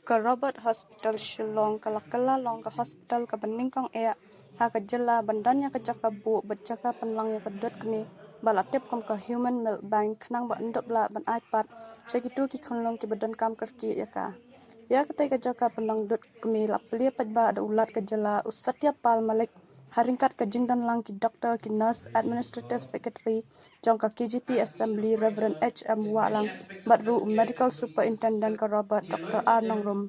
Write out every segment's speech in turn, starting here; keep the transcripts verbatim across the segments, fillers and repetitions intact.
Ka Robert Hospital Shillong ka la kylla long ka hospital kaba nyngkong eh ha ka jylla ban don ïa ka jaka buh bad jaka pynlang ïa ka dud kmie ba la tip kum ka Human Milk Bank khnang ba yn dup lah ban ai pat sha kito ki khunlung kiba donkam kyrkieh ïa ka. Ïa katei ka jaka pynlang dud kmie la plie paidbah da u Lat ka jylla u Satya Pal Malik ha ryngkat ka jingdon lang ki doktor, ki nurse, administrative secretary jong ka K G P Assembly Reverend H M Wahlang bad ruh u Medical Superintendent ka Robert Doctor R Nongrum.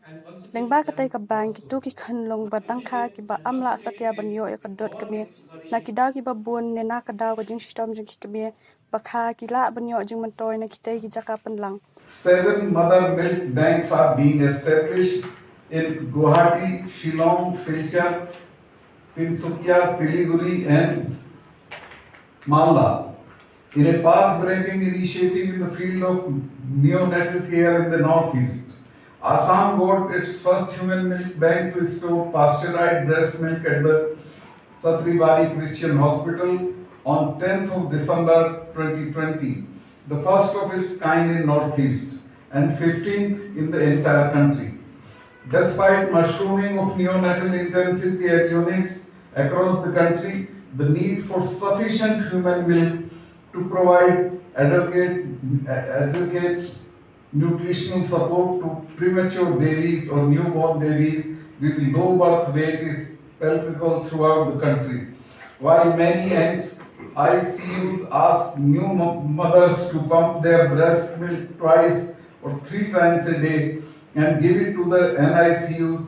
Lyngba katei ka bank kito ki khunlung ba dang kha kiba ym lah satia ban ïoh ïa ka dud kmie na ki daw kiba bun ne na ka daw ka jingshitom jong ki kmie ba kha ki lah ban ïoh jingmyntoi na kitei ki jaka pynlang. Seven mother milk banks are being established in Guwahati, Shillong, Silchar, Tinsukia, Siliguri, and Malda. In a path-breaking initiative in the field of neonatal care in the Northeast, Assam got its first human milk bank to store pasteurized breast milk at the Satribari Christian Hospital on tenth of December twenty twenty, the first of its kind in Northeast and fifteenth in the entire country. Despite mushrooming of neonatal intensive care units across the country, the need for sufficient human milk to provide adequate, adequate nutritional support to premature babies or newborn babies with low birth weight is palpable throughout the country. While many I C Us ask new mo- mothers to pump their breast milk twice or three times a day and give it to the N I C Us,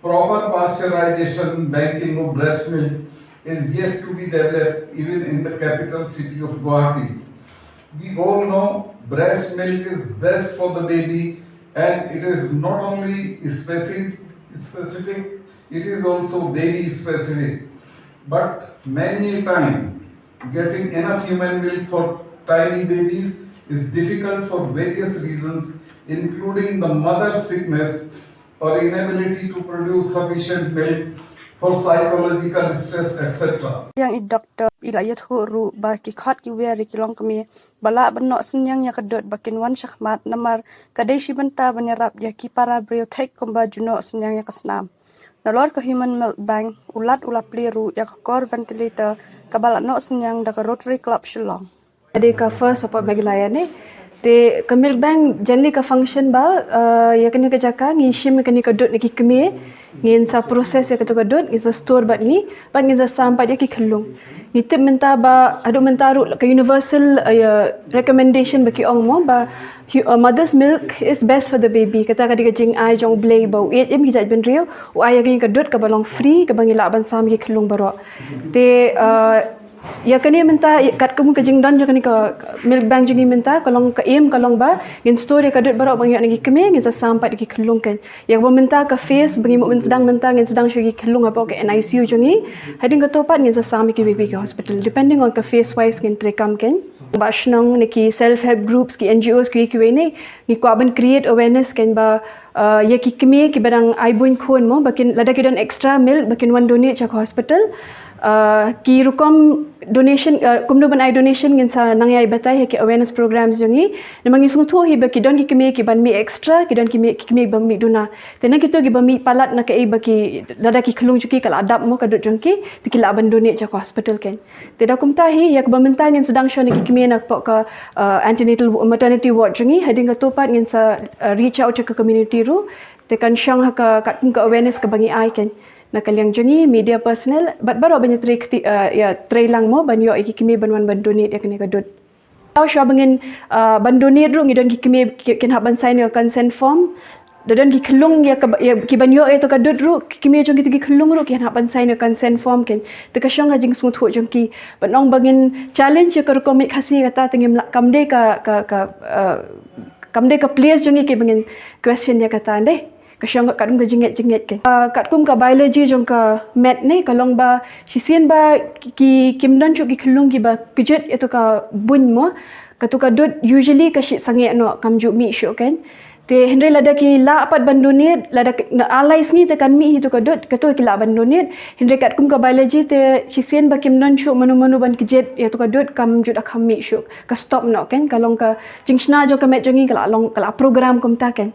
proper pasteurization banking of breast milk is yet to be developed even in the capital city of Guwahati. We all know breast milk is best for the baby and it is not only species specific, it is also baby specific. But many a time, getting enough human milk for tiny babies is difficult for various reasons, including the mother's sickness or inability to produce sufficient milk for psychological stress, et cetera. Ïa i doktor i la ïathuh ruh ba ki khot ki wiar ïa ki longkmie ba lah ban noh synñiang ïa ka dud ba kin wan shakhmat namar ka dei shi bynta ban ïarap ïa ki para briew thik kumba ju noh synñiang ïa ka snam. Nalor ka Human Milk Bank u Lat u la plie ruh ïa ka kor ventilator kaba la noh synñiang da ka Rotary Club Shillong. Ka dei ka first support ba ngi la ïa ne. Te ka milk bank generally ka function ba ïa kane ka jaka ngi shim ïa kane ka dud na ki kmie, ngin sa process ïa kato ka dud, ngin sa store bad ngi, bad ngin sa sam pat ïa ki khyllung. Ngi tip mynta ba haduh mynta ruh ka universal ïa recommendation ba ki ong mo ba mother's milk is best for the baby. Kata ka dei ka jingai jong U Blei ba u ïeit ïa ki jait bynriew, u ai ïa kane ka dud kaba long free kaba ngi lah ban sam ïa ki khyllung baroh. Te ïa kane mynta katkum ka jingdon jong kane ka milk bank jong ngi mynta ka long ka aim ka long ba ngin store ïa ka dud baroh ba ngi ïoh na ki kmie, ngin sa sam pat ïa ki khyllung kan. Ïa kaba mynta ka phase ba ngi mut ban sdang mynta ngin sdang shuh ïa ki khyllung hapoh ka N I C U jong ngi. Hadien kato pat ngin sa sam ïa kiwei kiwei ki hospital depending on ka phase wise ngin treikam kan. Ba shnong ne ki self help groups, ki N G Os, kiwei kiwei ne ngi kwah ban create awareness kan ba ïa ki kmie kiba dang ai buiñ khun mo ba kin lada ki don extra milk ba kin wan donate sha ka hospital. Ki rukom donation, kumno ban ai donation ngin sa nang ïai batai ha ki awareness programs jong ngi. Namar ngi sngewthuh hi ba ki don ki kmie kiban mih extra, ki don ki kmie kiban mih duna. Te na kito kiba mih palat na kaei ba ki lada ki khyllung jong ki ka la dap mo ka dud jong ki, te ki lah ban donate sha ka hospital kan. Te da kumta hi ïa kaba mynta ngin sdang shuh na ki kmie na poh ka antenatal maternity ward jong ngi, hadien kato pat ngin sa reach out sha ka community ruh. Te kan shong ha ka katkum ka awareness kaba ngi ai kan. Na ka liang jong ngi media personnel bad baroh ban ïatrei kti ïa trei lang mo ban ïoh ïa ki kmie ban wan ban donate ïa kane ka dud. Tau shuwa ba ngin ban donate ruh ngi don ki kmie kin hap ban sign ïa ka consent form. Da don ki khyllung ïa kiban ïoh ïa to ka dud ruh, ki kmie jong kito ki khyllung ruh kin hap ban sign ïa ka consent form kan. Te ka shong ha jingsngewthuh jong ki. Ban ong ba ngin challenge ïa ka rukom mih Khasi kata te ngim lah, kam dei ka ka ka kam dei ka place jong ngi kiba ngin question ïa kata dei. Ka shong katkum ka jingngeit jingngeit kan. Katkum ka biology jong ka met ne ka long ba shisien ba ki kim don shuh ki khyllung kiba kjut ïa to ka buiñ mo. Kato ka dud usually ka shit sangeh noh, kam ju mih shuh kan. Te hynrei lada ki lah pat ban donate, lada na alai sngi te kan mih hi to ka dud, kato ki lah ban donate. Hynrei katkum ka biology te shisien ba kim don shuh mano mano ban kjut ïa to ka dud kam ju da kham mih shuh. Ka stop noh kan, ka long ka jingshna jong ka met jong ngi ka la long ka la program kumta kan.